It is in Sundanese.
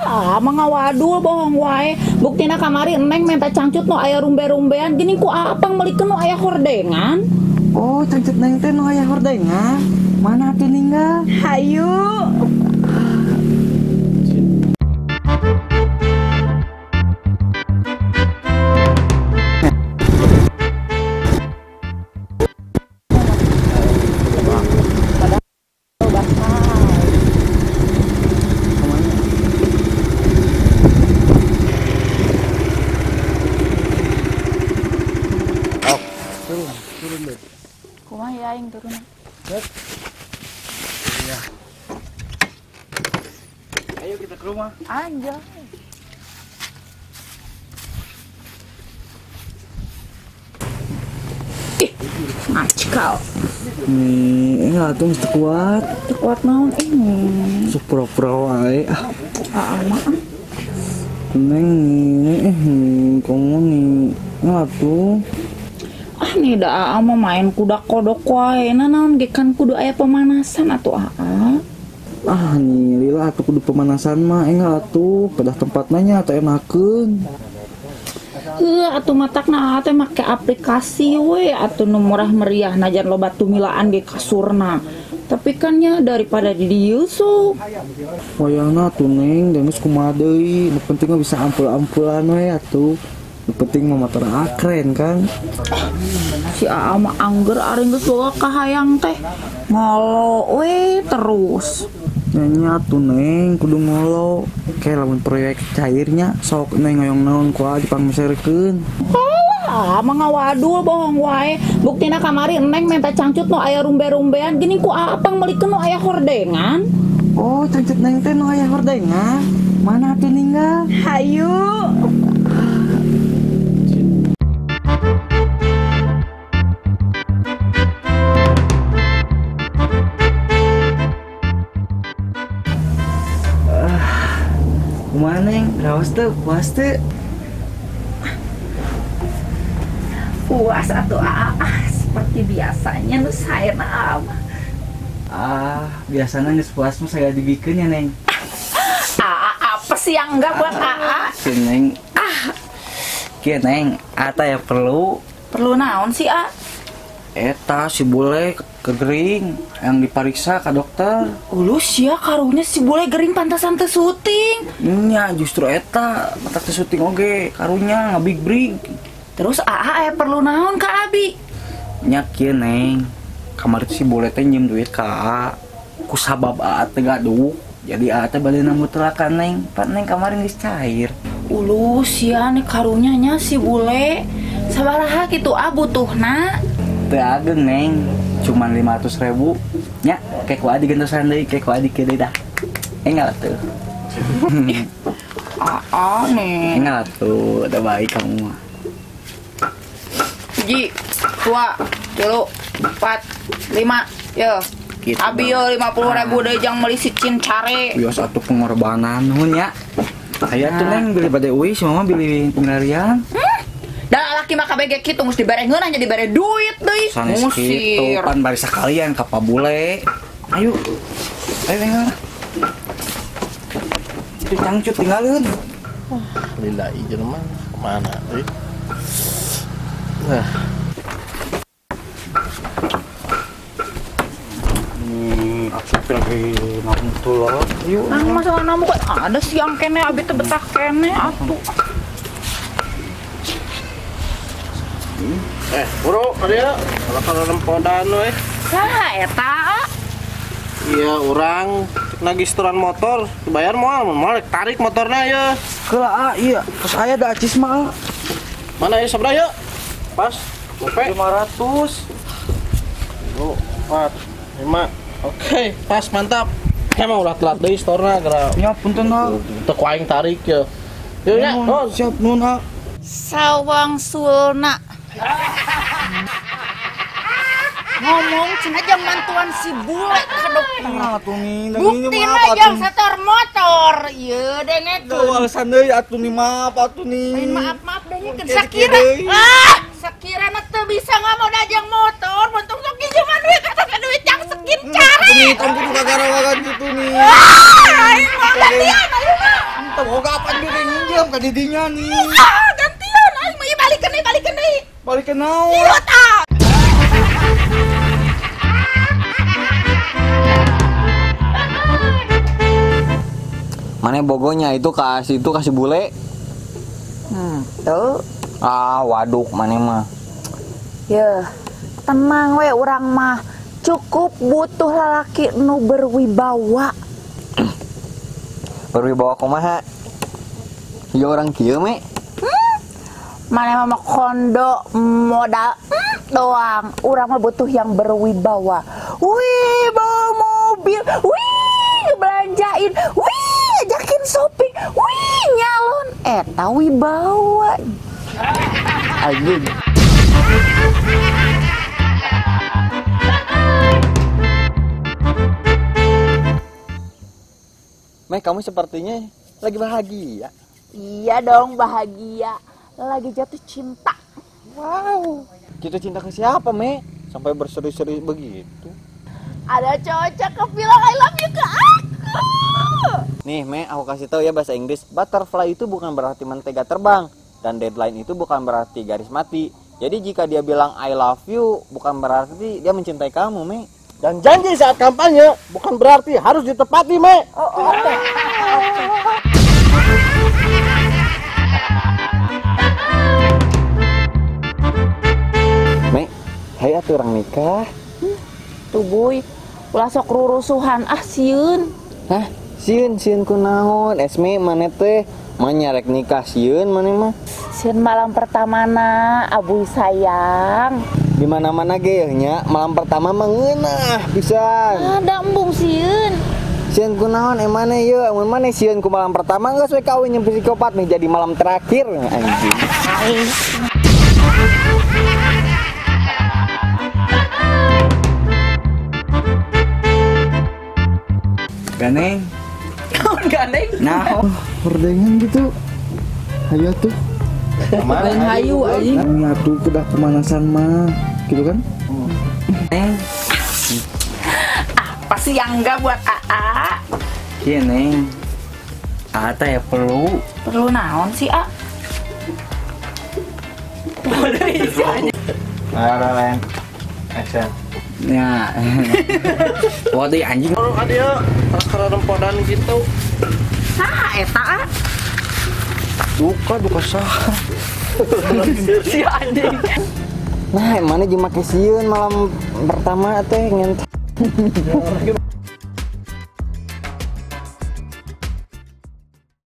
Ah, mangawadul bohong wae. Buktina kamari Neng minta cangcut nu aya rumbe-rumbean gini ku apang melikeun nu aya hordengan. Oh, cangcut Neng teh nu aya hordengan. Mana atuh ninggal? Hayu. Kumaha ya aing turun. Iya. Ayo kita ke rumah. Anjay. Ih, ngacikal. Nih, ini atuh mesti kuat. Teu kuat naon ini? Sok pura-pura wae. Ah, mah. Neng nih, kamu nih. Atuh. Ah nih da aa mau main kuda kodok wae na naon ge kan kudu aya pemanasan atuh aa. Ah nih lila atuh kudu pemanasan mah enggal atuh pedah tempatna nya teh enakeun. Heuh atuh matakna aa teh make aplikasi we atuh nu murah meriah najan loba tumilaan ge kasurna. Tapi kan nya daripada di dieu sok. Wayahna atuh Neng da geus kumaha deui nu penting mah bisa ampul-ampulan we atuh. Penting mah motor akren kan. Si Aa mah angger ari geus boga kahayang teh ngolo we terus. Nya atuh Neng kudu ngolo. Ke lamun proyek cairnya sok Neng hoyong naon ku aa dipangmeserkeun. Alah, mangawadul bohong wae. Buktina kamari Neng minta cangcut nu aya rumbe-rumbean gini ku aa pang melikeun nu aya hordengan. Oh, cangcut Neng teh nu aya hordengan. Mana atuh ninggal? Hayu. Kumaha Neng? Raos teu? Puas teu? Puas atuh aa, seperti biasanya nu saena aa mah. Ah, biasana geus puas mah sagala dibikeun ya Neng. Aa, apa sih yang enggak buat aa? Si Neng. Ah. Kieu Neng, ata ya perlu. Perlu naon sih aa? Eta si bule kegering yang diperiksa ke dokter. Ulus ya karunya si bule gering pantasan teu syuting. Nya justru eta matak teu syuting oge karunya ngabig brig. Terus aa aya perlu naon ka abi? Nya kieu Neng, kamari si bule teh nyiem duit ka aa. Ku sabab aa teu gaduh. Jadi aa teh bade namutelakan Neng, pan Neng kamari geus cair. Ulus ya nih karunya nya si bule. Sabaraha kitu aa butuhna? Teu ageng Neng, cuman 500.000 nya kayak ku adi gentosan deui, kayak ku adi kieu deui dah. Enggal tuh. Aa nih. Enggal tuh, udah baik kamu mah. 1, 2, 3, 4, 5, yo. Gitu, abi yo 50.000 deui jang meuli si cincare. Yo satu pengorbanan hun ya. Aya tuh Neng beli bade euy, si mama beli pengelarian. Da laki mah kabeh ge kitu geus dibere ngeunah nya dibere duit deui. Sanes kitu pan bari sakalian ka pabule. Ayo. Ayo enggal. Itu cangcut tinggalin. Wah, lila ieu mah kemana euy? Nah. Aku lagi nonton loh. Yuk. Nang masalah namu kok ada siang kene abi teh betah kene atuh. Bro, ada kalau nempodan we. Saha eta? Iya, urang cek nagih setoran motor, dibayar moal, moal tarik motorna ya. Keula ah, iya, terus aya da acis mah. Mana ya sabaraha ya? Pas, gope 500. 2, 4, 5. Oke, pas mantap. Emang ulah telat deui setorna geura. Nya punten ah. Teu ku aing tarik ya. Yeuh nya, nuhun. Siap nuhun ah. Sawang sulna. Ngomong cenah jang mantuan si bule ka dokter. Buktina jang setor motor. Ieu dengekeun. Alasan deui atuh nih maaf atuh nih. Maaf-maaf dengekeun sakira. Ah, sakirana teu bisa ngomong jang motor, untung sok nginjeman duit kata duit jang sekin care. Nih, ampun kagarawagan kitu nih. Ah, aing mah gantian ayeuna. Teu boga apaan ge nginjem ka didinya nih. Ah, gantian aing mah balikeun deui, balikeun deui. Balikeun naon? Ieu tah. Mana bogonya itu kasih itu kasih bule. Tuh. Ah, waduk mana mah. Yeuh, tenang we urang mah. Cukup butuh lalaki nu berwibawa. Berwibawa kumaha? Ya orang kieu me. Mana mah kondo modal doang. Urang mah butuh yang berwibawa. Wih, bawa mobil. Wih, belanjain. Wih, ajakin shopping. Wih, nyalon. Eta wibawa. Anjing. Meh, kamu sepertinya lagi bahagia. Iya dong, bahagia. Lagi jatuh cinta. Wow. Jatuh cinta ke siapa, Meh? Sampai berseri-seri begitu. Ada cowok cakep bilang I love you ke aku. Nih, Meh, aku kasih tahu ya bahasa Inggris. Butterfly itu bukan berarti mentega terbang. Dan deadline itu bukan berarti garis mati. Jadi jika dia bilang I love you, bukan berarti dia mencintai kamu, Meh. Dan janji saat kampanye bukan berarti harus ditepati, Me. Oh, oke. Me, hai atuh urang nikah. Tuh boy, ulah sok rurusuhan ah sieun. Hah? Sieun sieun kunaon? Esme maneh teh manyarek nikah sieun maneh mah. Sieun malam pertamana, abuy sayang. Di mana-mana ge yeuh nya, malam pertama mah ngeunah pisan. Ada embung sieun. Sieun kunaon emane yeuh, amun maneh sieun ku malam pertama geus we kawin jeung psikopat nih jadi malam terakhir anjing. Ganeng. Naon ganeng? Nah, perdengan gitu. Hayu tuh. Lain hayu anjing. Nyatu kedah pemanasan mah, gitu kan? Neng. Apa sih yang enggak buat AA? Iya, Neng. AA teh ya perlu. Perlu naon sih, A? Nah, action. Ya. Waduh anjing. Orang adia tas kararempodan gitu. Nah, eta A. Duka duka sah. Si anjing. Nah, mana jeung make sieun malam pertama teh ngent.